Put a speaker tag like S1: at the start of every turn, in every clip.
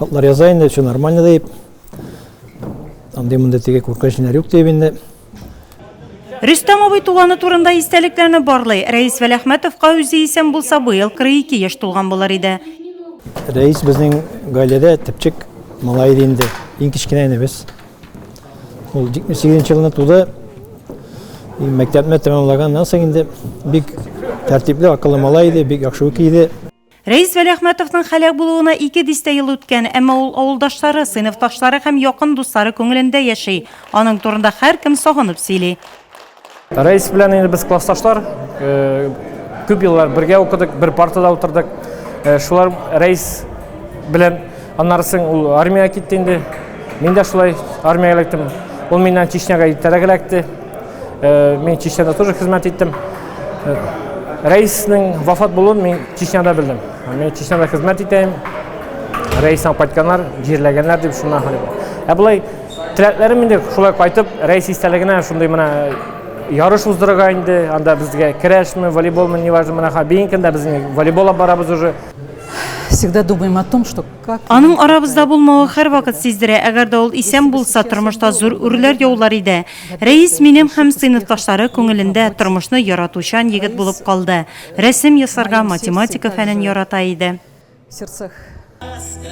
S1: Хатлар яза инде, все нормально дип. Андый-мондый теге куркыныч ниләр юк дип инде.
S2: Рөстәм абый туганы турында истәлекләрне барлый. Рәис Вәләхмәтовка үзе исән булса, быел 42 яшь тулган булыр иде.
S1: Рәис безнең гаиләдә төпчек малай иде инде. Иң кечкенә энебез. Ул 78 елны туды. Мәктәпне тәмамлаганнан соң инде бик тәртипле, акыллы малай иде, бик яхшы укый иде.
S2: Рәис Вәлиәхмәтовның һәлак булуына ике дистә ел үткән, әмма ул авылдашлары, сыйныфташлары һәм якын дуслары күңелендә яши. Аның турында һәркем сагынып сөйли.
S3: Рәис белән инде без классташлар, күп еллар бергә укыдык, бер партада утырдык. Шулар Рәис белән аннары соң ул армиягә китте инде. Мин дә шулай армиягә эләктем. Ул миннән Чечняга иртәрәк эләкте. Мин Чечняда тоже хезмәт иттем. Рәиснең вафат булуын мин Чечняда белдем. Мин Чечняда хезмәт итәм. Рәистән кайтканнар, җирләгәннәр дип шуннан хәле. Ә болай теләкләрем инде шулай кайтып, рәис истәлегенә шундый менә ярыш уздырырга инде, анда безгә көрәшме, волейболмы, неважно, менә бүгенге көндә без волейбол алып барабыз уже.
S4: Всегда думаем о том, что
S2: Аның арабызда булмавы һәрвакыт сиздерә, әгәр дә ул исән булса, тормышта зур үрләр яулар иде. Рәис минем һәм сыйныфташлары күңелендә тормышны яратучан егет булып калды. Рәсем ясарга, математика фәнен ярата иде.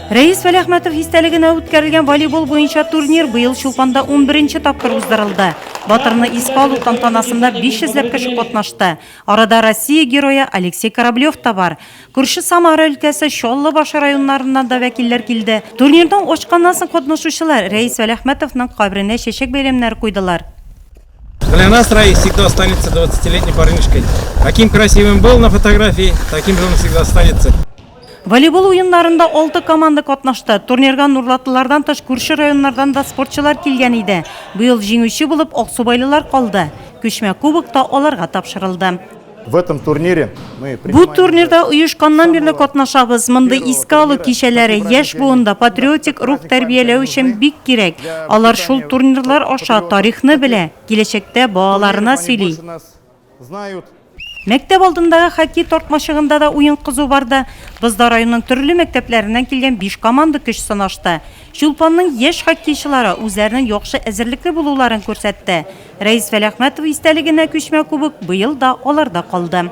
S2: Рәис Вәлиәхмәтов истәлегенә үткәрелгән волейбол буенча турнир быел Чулпанда унберенче тапкыр уздырылды. Батырны искә алу тантанасында 500 ләп кеше катнашты. Арада Россия Герое Алексей Кораблев та бар. Күрше Самара өлкәсе, Чаллы Башы районнарыннан да вәкилләр килде. Турнирның ачканнан соң катнашучылар Рәис Вәлиәхмәтовның каберенә чәчәк бәйләмнәре куйдылар.
S5: Для нас Раис всегда останется двадцатилетним парнишкой. Каким красивым был на фотографии, таким же он всегда останется.
S2: Волейбол уеннарында алты команда катнашты. Турнирга нурлатлылардан тыш күрше районнардан да спортчылар килгән иде. Быел җиңүче булып аксубайлылар калды. Күчмә кубок та аларга тапшырылды.
S6: В этом турнире мы
S2: Бу турнирда оешканнан бирле катнашабыз. Мондый искә алу кичәләре яшь буында патриотик рух тәрбияләү өчен бик кирәк. Алар шул турнирлар аша тарихны белә, киләчәктә балаларына сөйли. Мәктәп алдындагы хоккей тартмачыгында да уен кызу барды. Бозда районның төрле мәктәпләреннән килгән биш команда көч сынашты. Чулпанның яшь хоккейчылары үзләренең яхшы әзерлекле булуларын күрсәтте. Рәис Вәлиәхмәтов истәлегенә күчмә кубок быел да аларда калды.